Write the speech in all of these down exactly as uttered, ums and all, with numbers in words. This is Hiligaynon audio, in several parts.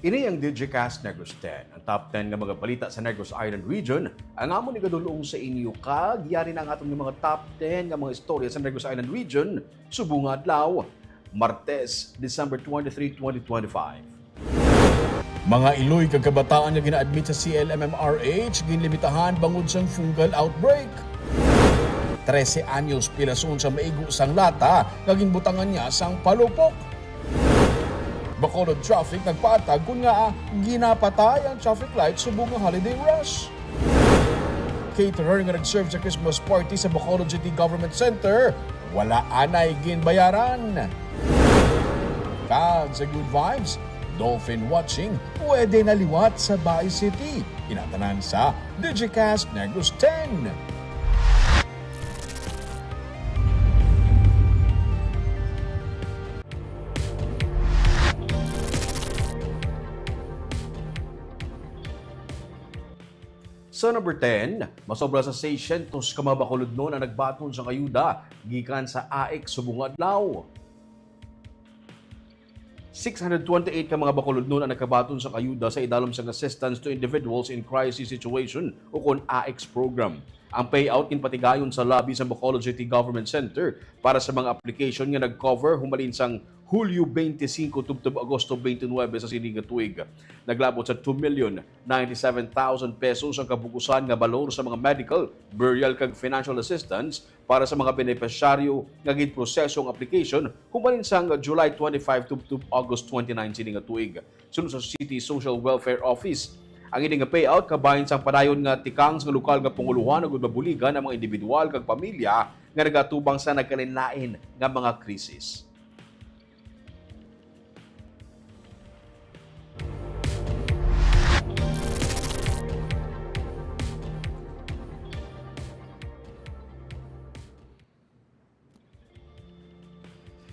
Ini ang Digicast Negros ten, ang top ten nga mga balita sa Negros Island Region. Ang amon igadulong sa inyo, kag yari na ang aton nga mga top ten nga mga istorya sa Negros Island Region subong nga adlaw, Martes, December twenty-three, twenty twenty-five. Mga iloy kag kabataan nga gina-admit sa C L M M R H ginlimitahan bangod sang fungal outbreak. Trese anyos pilason sa maigo sang lata nga ginbutangan niya sang palupok. Bacolod traffic nagpatag kon ngaa ginapatay ang traffic light subong nga holiday rush. Caterer nga nag-serve sa Christmas party sa Bacolod City Government Center, wala anay ginbayaran. Kag sa good vibes, dolphin watching pwede na liwat sa Bay City. Inatanan sa Digicast Negros ten. Sa number ten, masobra sa seiscientos ka mga bakuludnon ang nagbaton sang ayuda gikan sa AICS subong nga adlaw. Six hundred twenty-eight ka mga bakuludnon ang nakabaton sang ayuda sa idalom sang Assistance to Individuals in Crisis Situation, ukon AICS program. Ang payout ginpatigayon sa lobby sa Bacolod City Government Center para sa mga application nga nag-cover humalin sang Hulyo twenty-five tubtob Agosto twenty-nine sa sini nga tuig. Naglabot sa two million ninety-seven thousand pesos ang kabugusan nga balor sa mga medical, burial, kag financial assistance para sa mga benepisyaryo nga ginproseso ang application humalin sang July twenty-five tubtob August twenty-nine sini nga tuig. Suno sa City Social Welfare Office, ang ini nga payout kabahin sang padayon nga tikang sang lokal nga pangulohan agud mabuligan ang mga individual kag pamilya nga nagaatubang sa nagkalainlain nga mga krisis.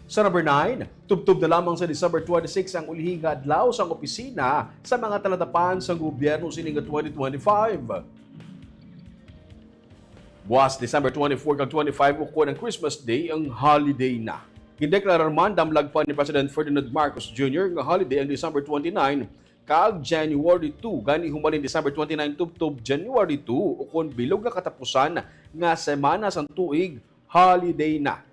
Sa number nine, tubtob na lamang sa December twenty-six ang ulihi nga adlaw sang opisina sa mga talatapan sang gobyerno sining nga twenty twenty-five. Buas December twenty-four kag twenty-five ukon ang Christmas Day ang holiday na. Gindeklarar man damlag pa ni President Ferdinand Marcos Junior nga holiday ang December twenty-nine kag January two, gani humalin December twenty-nine tubtob January two, ukon bilog nga katapusan nga semana sang tuig, holiday na.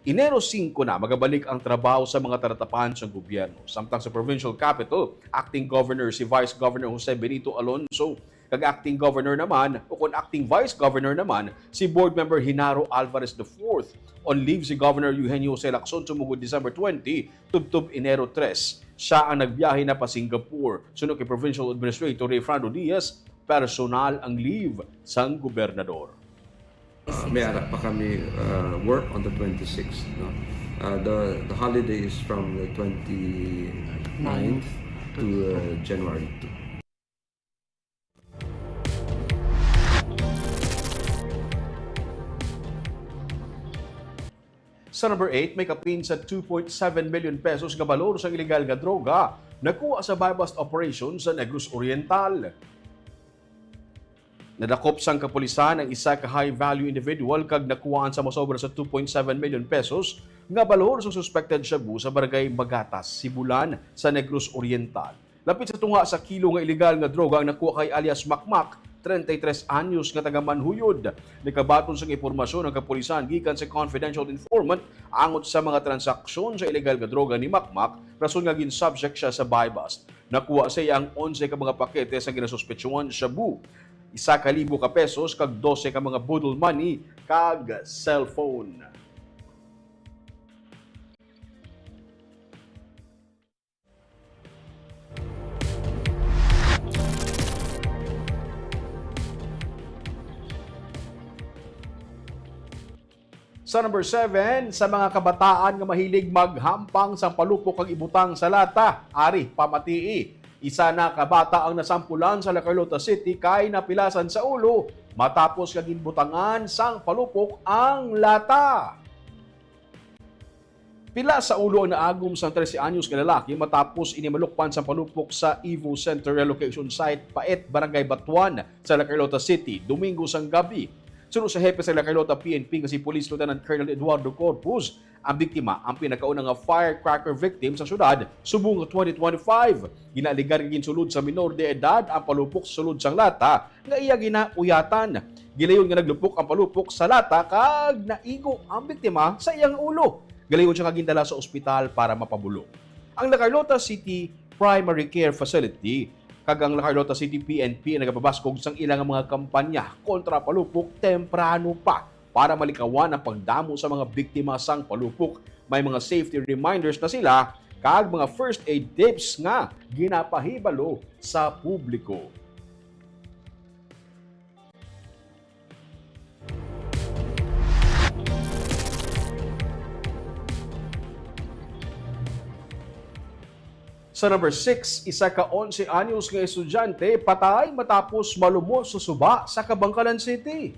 Enero singko na magabalik ang trabaho sa mga talatapan sa gobyerno. Samtang sa provincial capital, acting governor si Vice Governor Jose Benito Alonso, kag acting governor naman, ukon acting vice governor naman, si Board Member Genaro Alvarez the fourth. On leave si Governor Eugenio Jose Lacson sumugod December twenty tubtob Enero tres. Sia ang nagbiyahe na pa Singapore. Suno kay Provincial Administrator Rayfrando Diaz, personal ang leave sang gobernador. Uh, may ara pa kami, uh, work on the twenty-sixth, no? Uh, the, the holiday is from the twenty-ninth to, uh, January two. Sa number eight, may kapin sa two point seven million pesos nga balor sang iligal nga droga nakuha sa buy-bust operation sa Negros Oriental. Nadakop sang kapulisan ang isa ka high-value individual kag nakuhaan sa masobra sa two point seven million pesos nga balor sa suspected shabu sa barangay Magatas, Sibulan, sa Negros Oriental. Lapit sa tunga sa kilo nga iligal nga droga ang nakuha kay alias Makmak, treinta y tres anyos nga taga Manhuyod. Nagkabaton sang impormasyon ang kapulisan gikan sa confidential informant angot sa mga transaksyon sa iligal nga droga ni Makmak, rason nga gin-subject sia sa buy-bust. Nakuha sa iya ang onse ka mga pakete sa ginasuspetsuhan shabu, isa ka libo ka pesos kag dose ka mga boodle money kag cellphone. Sa number seven, sa mga kabataan nga mahilig maghampang sang palupok kag ibutang sa lata, ari, pamatii. Isa na ka bata ang nasampulan sa La Carlota City kay napilasan sa ulo matapos nga ginbutangan sang palupok ang lata. Pila sa ulo ang naagom sang trese anyos nga lalaki matapos ini malukpan sang palupok sa Evo Center Relocation Site, Paet, Barangay Batuan, sa La Carlota City, Domingo sang gabi. Suno sa hepe sa La Carlota P N P nga si Police Lieutenant Colonel Eduardo Corpus, ang biktima ang pinakauna nga firecracker victim sa syudad subong nga twenty twenty-five. Ginaaligar nga ginsulod sa minor de edad ang palupok sa sulod sang lata nga iya ginauyatan. Gilayon nga naglupok ang palupok sa lata kag naigo ang biktima sa iyang ulo. Gilayon siya nga gindala sa ospital para mapabulong. Ang La Carlota City Primary Care Facility kag ang La Carlota City P N P nagapabaskog sang ilang mga kampanya kontra palupok temprano pa para malikawan ang pagdamo sa mga biktima sang palupok. May mga safety reminders na sila kag mga first aid tips nga ginapahibalo sa publiko. Sa number six, isa ka onse anyos nga estudyante patay matapos malumos sa suba sa Kabankalan City.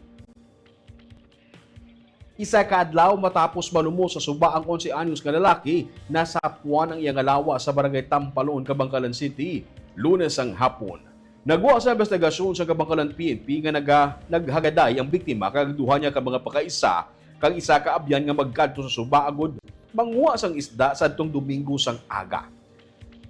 Isa ka adlaw matapos malumos sa suba ang onse anyos nga lalaki, nasapuan ang iya nga lawas sa Barangay Tampalon, Kabankalan City, Lunes ang hapon. Nagwa sa investigasyon sa Kabankalan P N P nga naga-, naghagaday ang biktima kag duha niya ka mga pakaisa kag isa ka abyan nga magkadto sa suba agud manguha sang isda sadtong Domingo sang aga.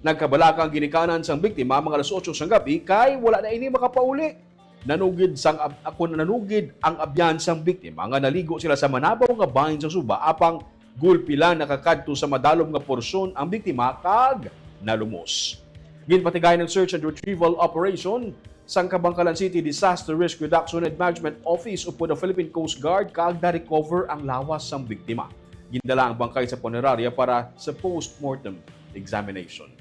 Nagkabalaka ang ginikanan sang biktima mga alas otso sang gabi kay wala na ini makapauli. Nanugid sang ab-, ako nanugid ang abyan sang biktima nga naligo sila sa manabaw nga bahin sang suba, apang gulpi lang nakakadto sa madalom nga porsyon ang biktima kag nalumos. Ginpatigayon ang search and retrieval operation sang Kabankalan City Disaster Risk Reduction and Management Office upod ang Philippine Coast Guard kag na-recover ang lawas sang biktima. Gindala ang bangkay sa punerarya para sa post-mortem examination.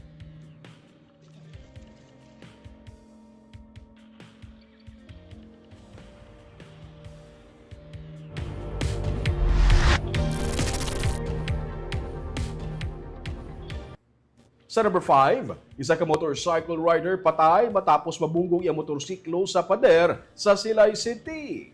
Sa number five, isa ka motorcycle rider patay matapos mabunggo ang iya motorsiklo sa pader sa Silay City.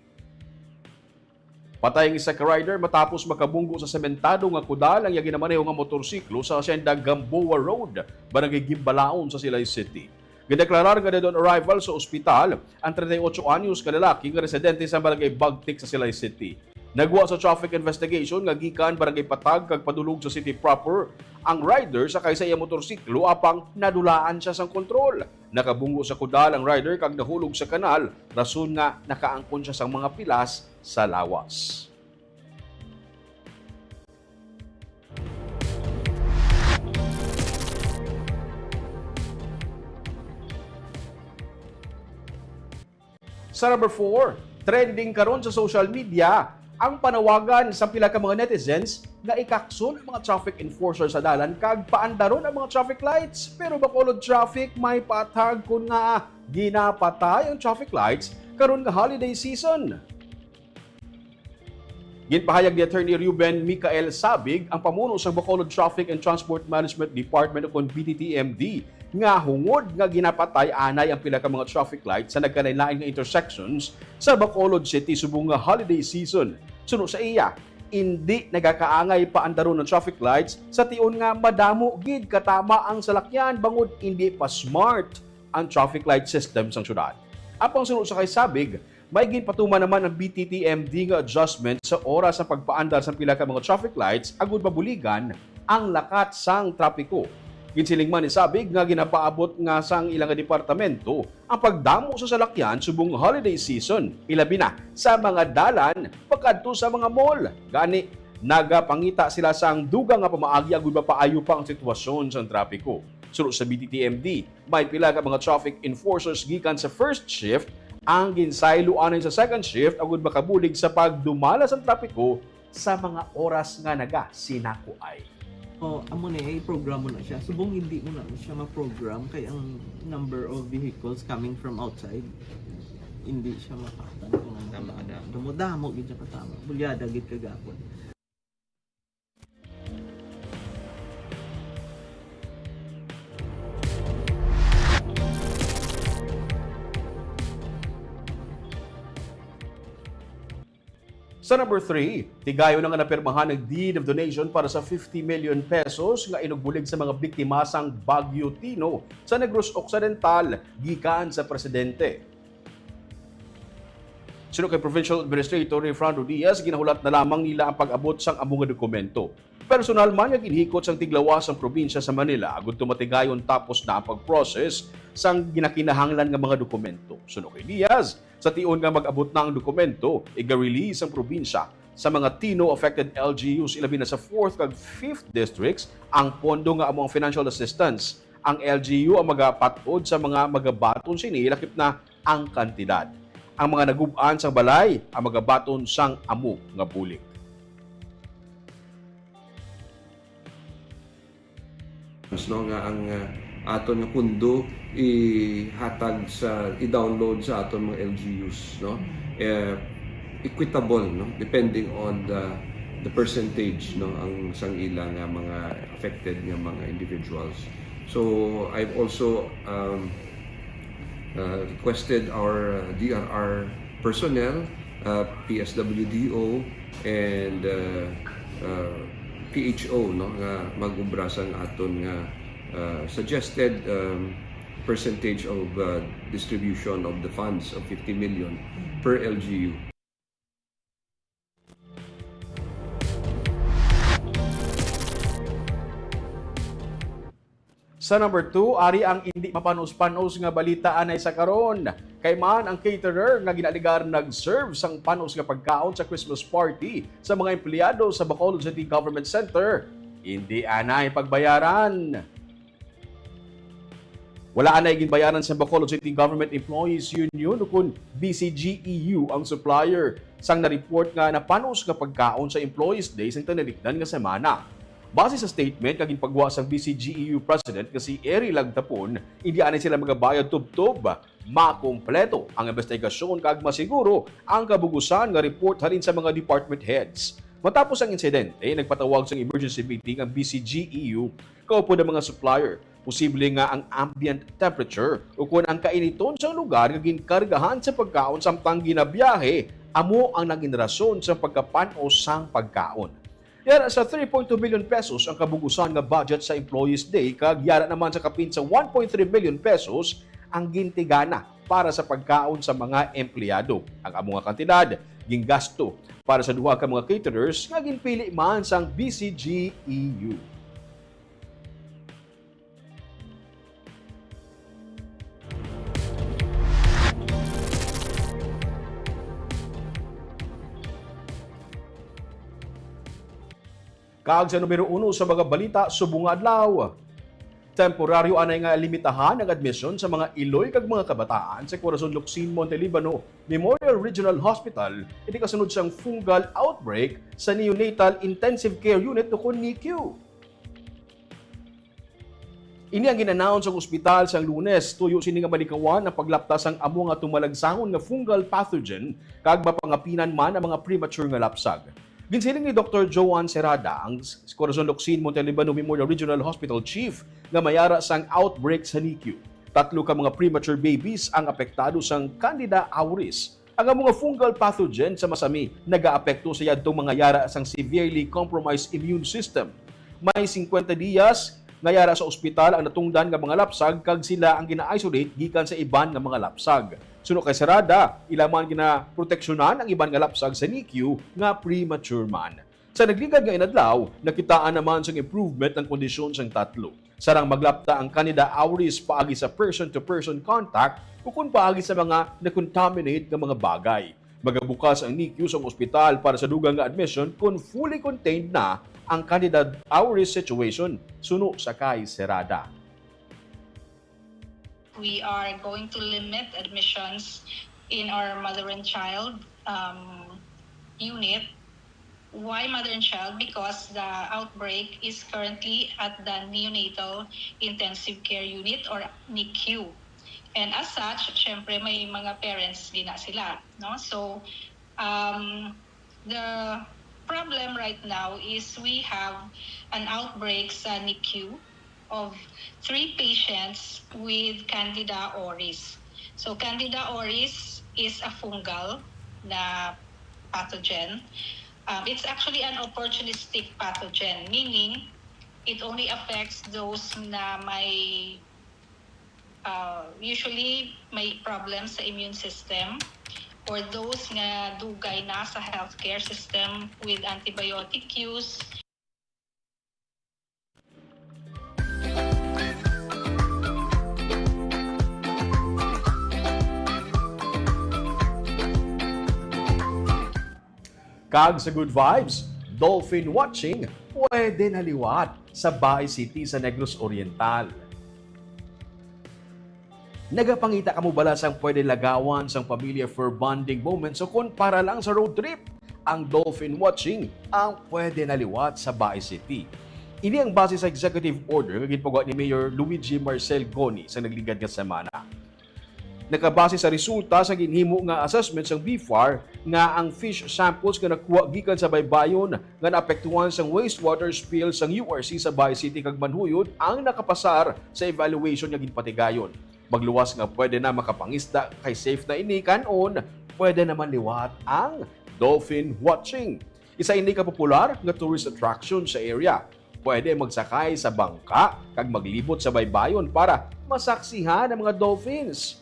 Patay ang isa ka rider matapos makabunggo sa sementado nga kudal ang iya ginamaneho nga motorsiklo sa Hacienda Gamboa Road, Barangay Gimbalaon sa Silay City. Gideklarar nga dead on arrival sa ospital ang treinta y ocho anyos ka lalaki nga residente sa Barangay Bagtik sa Silay City. Nagwa sa traffic investigation nga gikan Barangay Patag kag padulog sa city proper ang rider sakay sa iya motorsiklo, apang nadulaan siya sang kontrol. Nakabunggo sa kudal ang rider kag nahulog sa kanal, rason nga nakaangkon siya sang mga pilas sa lawas. Sa number four, trending karon sa social media ang panawagan sa pila ka mga netizens nga ikakson ang mga traffic enforcer sa dalan kag paandaron ang mga traffic lights. Pero Bacolod Traffic may patag kon ngaa ginapatay ang traffic lights karon nga holiday season. Ginpahayag ni Attorney Ruben Micael Sabig, ang pamuno sang Bacolod Traffic and Transport Management Department, ukon B T T M D, nga hungod nga ginapatay anay ang pila ka mga traffic light sa nagkalain-lain nga intersections sa Bacolod City subong nga holiday season. Suno sa iya, indi nagakaangay paandaron ang traffic lights sa tion nga madamo gid katama ang salakyan bangod indi pa smart ang traffic light system sang syudad. Apang suno sa kay Sabig, may ginpatuman naman ang B T T M D nga adjustment sa oras sa pagpaandar sa pila ka mga traffic lights agud mabuligan ang lakat sang trapiko. Ginsiling man ni Sabig nga ginapaabot nga sang ilang departamento ang pagdamo sa salakyan subong holiday season, ilabi na sa mga dalan pakadto sa mga mall. Gani, nagapangita sila sang dugang nga pamaagi agud mapaayo pa ang sitwasyon sang trapiko. Suno sa B T T M D, may pila ka mga traffic enforcers gikan sa first shift ang ginsaylo anay sa second shift agud makabulig sa pagdumala sang trapiko sa mga oras nga nagasinakuay. Oh, amo ni, eh, i-program mo na siya. Subong hindi mo na siya ma-program kay ang number of vehicles coming from outside, hindi siya mapatan kung ano. Tama, tama. Damo-damo gid siya katama. Bulyada gid kagapon. Sa number three, tigayon na nga napirmahan ang deed of donation para sa fifty million pesos nga inugbulig sa mga biktima sang Bagyo Tino sa Negros Occidental gikan sa presidente. Suno kay Provincial Administrator Refrando Diaz, ginahulat na lamang nila ang pag-abot sang amo nga dokumento. Personal man nga ginhikot sang tiglawas sang probinsya sa Manila agud tumatigayon tapos na ang pag-process sang ginakinahanglan nga mga dokumento. Suno kay Diaz, sa tion nga mag-abot na ang dokumento, iga-release ang probinsya sa mga tino affected L G Us, ilabi na sa fourth kag fifth districts, ang pondo nga amo ang financial assistance. Ang L G U ang magapat-od sa mga magabaton sini, lakip na ang kantidad. Ang mga nagub-an sang balay ang magabaton sang amo nga bulig. Mas, no, nga ang, ah, aton nga pundo ihatag sa, i-download sa aton mga L G Us, no? Eh, equitable, no? Depending on the, the percentage, no, ang sang ila nga mga affected nga mga individuals. So, I've also, um, uh, requested our, uh, D R R personnel, uh, P S W D O, and, uh, uh, P H O, no, nga mag-ubra sang aton nga, uh, suggested, um, percentage of, uh, distribution of the funds of fifty million per L G U. Sa number two, ari ang indi mapanos-panos nga balita anay sa karon. Kay man ang caterer nga ginaaligar nag-serve sang panos nga pagkaon sa Christmas party sa mga empleyado sa Bacolod City Government Center, indi anay pagbayaran. Wala anay ginbayaran sa Bacolod City Government Employees Union, ukon B C G E U, ang supplier sang na-report nga napanos nga pagkaon sa Employees Day sang tinalikdan nga semana. Base sa statement nga ginpagwa sang B C G E U President nga si Eri Lagtapon, indi anay sila magabayad tubtob makumpleto ang investigasyon kag masiguro ang kabugusan nga report halin sa mga department heads. Matapos ang insidente, nagpatawag sang emergency meeting ang B C G E U kaupod ang mga supplier. Posible nga ang ambient temperature ukon ang kainiton sang lugar nga ginkargahan sa pagkaon samtang ginabiyahe amo ang naging rason sa pagkapan-os sang pagkaon. Yara sa three point two million pesos ang kabugusan nga budget sa Employees Day, kag yara naman sa kapin sa one point three million pesos ang gintigana para sa pagkaon sa mga empleyado. Ang amo nga kantidad gingasto para sa duha ka mga caterers nga ginpili man sang B C G E U. Kag sa numero uno sa mga balita subong nga adlaw, temporaryo anay nga limitahan ang admisyon sa mga iloy kag mga kabataan sa Corazon Locsin Monte Libano Memorial Regional Hospital, ini kasunod sang fungal outbreak sa Neonatal Intensive Care Unit ukon NICU. Ini ang gin-announce sang ospital sang Lunes, tuyo sini nga malikawan ang paglapta sang amo nga tumalagsangon nga fungal pathogen kag mapangapinan man ang mga premature nga lapsag. Ginsiling ni Doktor Joan Serrada, ang s-, Corazon Locsin Monte Libano Memorial Regional Hospital Chief, nga may ara sang outbreak sa NICU. Tatlo ka mga premature babies ang apektado sang Candida auris. Ang amo nga fungal pathogen sa masami nagaapekto sa yadtong mga yara sang severely compromised immune system. May singkwenta diyas nga yara sa ospital ang natungdan nga mga lapsag, kag sila ang gina-isolate gikan sa iban nga mga lapsag. Suno kay Serrada, ila man ginaproteksyonan ang iban nga lapsag sa NICU nga premature man. Sa nagligad nga inadlaw, nakitaan naman sang improvement ang kondisyon sang tatlo. Sarang maglapta ang Candida auris paagi sa person-to-person contact ukon paagi sa mga na-contaminate nga mga bagay. Magabukas ang NICU sang ospital para sa dugang nga admission kon fully contained na ang Candida auris situation, suno sa kay Serrada. We are going to limit admissions in our mother and child, um, unit. Why mother and child? Because the outbreak is currently at the neonatal intensive care unit or NICU. And as such, syempre may mga parents gina sila, no? So, um, the problem right now is we have an outbreak sa NICU of three patients with Candida auris. So, Candida auris is a fungal na pathogen. Um, it's actually an opportunistic pathogen, meaning it only affects those na may, uh, usually may problem sa immune system, for those nga dugay na sa healthcare system with antibiotic use. Kag sa Good Vibes, dolphin watching pwede na liwat sa Baay City sa Negros Oriental. Nagapangita kamo bala sang pwede lagawan sang pamilya for bonding moments o kon para lang sa road trip? Ang dolphin watching ang pwede na liwat sa Baay City. Ini ang base sa executive order nga ginpagawa ni Mayor Luigi Marcel Goni sa nagligad nga semana. Nakabase sa resulta sa ginhimo nga assessment sang BFAR nga ang fish samples nga nakuha gikan sa baybayon nga naapektuhan sang wastewater spill sang U R C sa Baay City kag Manhuyod ang nakapasar sa evaluation nga ginpatigayon. Magluwas nga pwede na makapangisda kay safe na ini kan-on, pwede naman liwat ang dolphin watching. Isa ini ka popular nga tourist attraction sa area. Pwede magsakay sa bangka kag maglibot sa baybayon para masaksihan ang mga dolphins.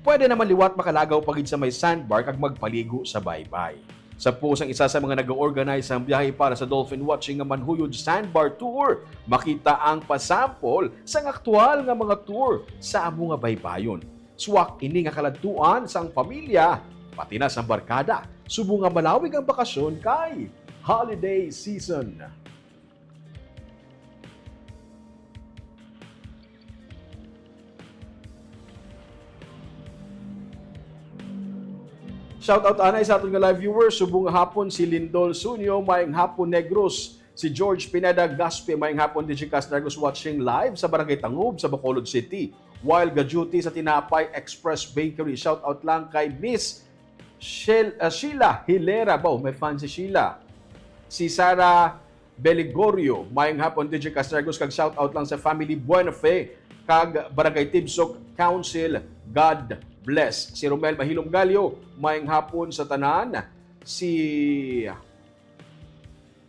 Pwede naman liwat makalagaw pa gid sa may sandbar kag magpaligo sa baybay. Sa post ang isa sa mga nag-organize sang biyahe para sa dolphin watching nga Manhuyod Sandbar Tour, makita ang pasample sang aktual nga mga tour sa amo nga baybayon. Swak ini nga kaladtuan sang pamilya, pati na sang barkada, subong nga malawig ang bakasyon kay holiday season. Shout out anay sa aton nga live viewers, subong nga hapon si Lindol Sunyo, maayong hapon Negros. Si George Pineda Gaspi, maayong hapon, D J Casnargos watching live sa Barangay Tangub sa Bacolod City. While ga-duty sa Tinapay Express Bakery, shout out lang kay Miss Shel- ah, Sheila Hilera. Baw, may fan si Sheila. Si Sarah Beligorio, maayong hapon, D J Casnargos, kag shout out lang sa family Buenafe kag Barangay Tibsok Council. God bless. Si Romel Mahilom Galio, maayong hapon sa tanan. Si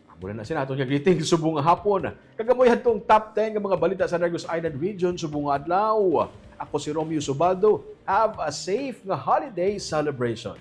Amo na na sila aton nga greeting subong nga hapon. Kag amo yadtong top ten nga mga balita sa Negros Island Region subong nga adlaw. Ako si Romeo Subaldo. Have a safe nga holiday celebration.